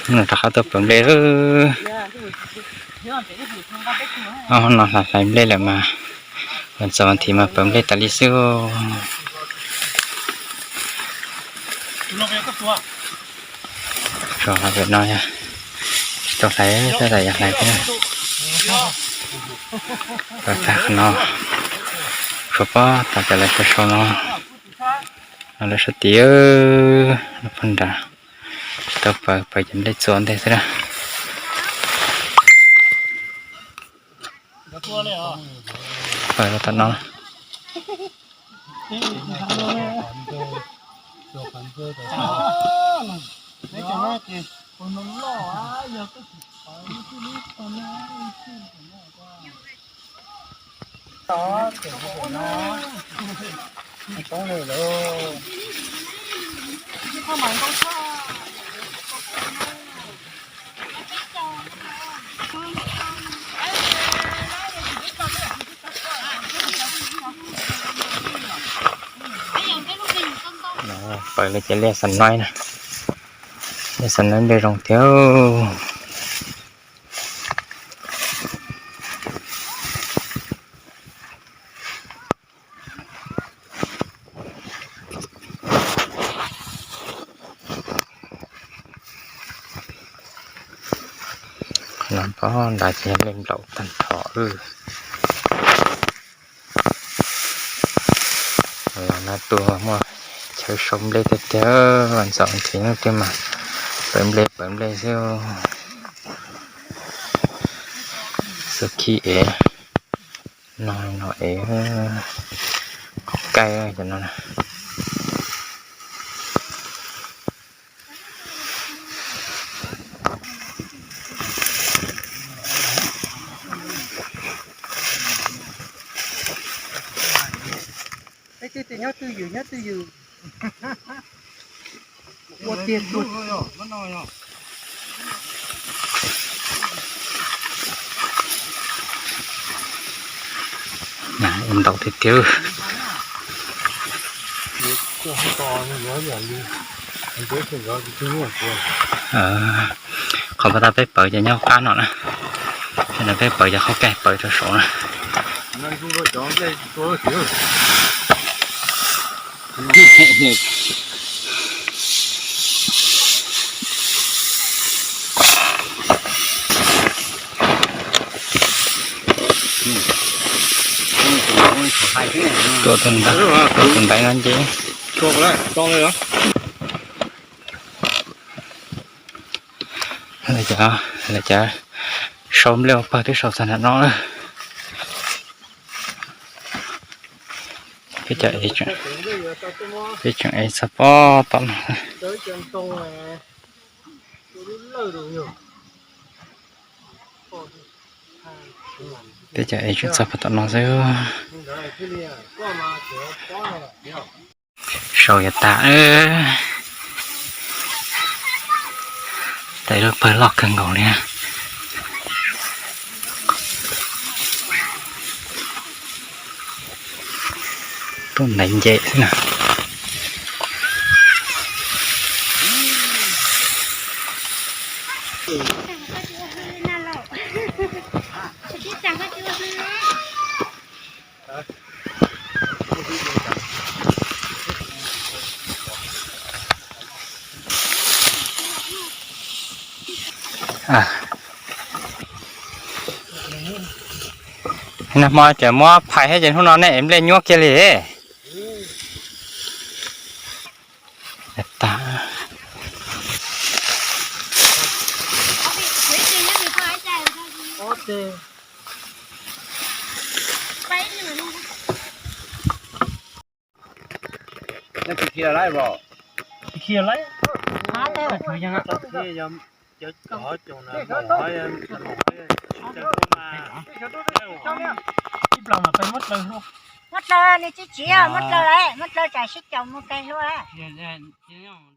Rov qab tuaj pawv nplej. Ob hnub no hlais nplej lawm mas, ua txaus mas thiv mas pawv nplej tas li xwb. Tso hlais pem no, tsis tau hlais, tab sis yog hlais thiab. Pawv tag qhov no, tshuav pob tas cov lawv pawv sau no, no lawv sau tid, lub phab nrad. Tsis tau pawv, pawv cov nplej txuas ntej xwb na. Pawv rau tom no. Pawv li ces liaj xav noib na, liaj xav noib nplej zoo thiab. Qhov no pob nrad ces yog nplej nplaum tag nrho. Los no tuaj muaj chaw sau nplej tiag tiag, ntxov thiv no tiag mas pawv nplej pawv nplej xwb. Xub khib es no no es qaij cov no. Peb twb tias nyob twj ywm nyob twj ywm. Ua tiag tuag. Ntau tiag tiag. Qhov pas tas peb pawv ces nyob qab no na. Peb pawv cov qhov kaij pawv rau saud na. Tuaj tus ntaiv, tuaj tus ntaiv no ces. Lawv cov sau nplej ua pawg twb sau txog nram no lawm. Peb cov, peb tseem ev txog pob tom no. Peb cov ev tseem txog pob tom no xwb. Sau yav tas, tas ib lub pawg loj kawg nkaus li. Tuaj ntaiv nce xwb na. Nag hmo ces muab phais thiab ces hnub no nej ev nplej nyuaj kiag li. Muab dlaws, nws tsis tsiv, muab dlaws lawm, muab dlaws tsam sib caum mus kawg hlua lawm.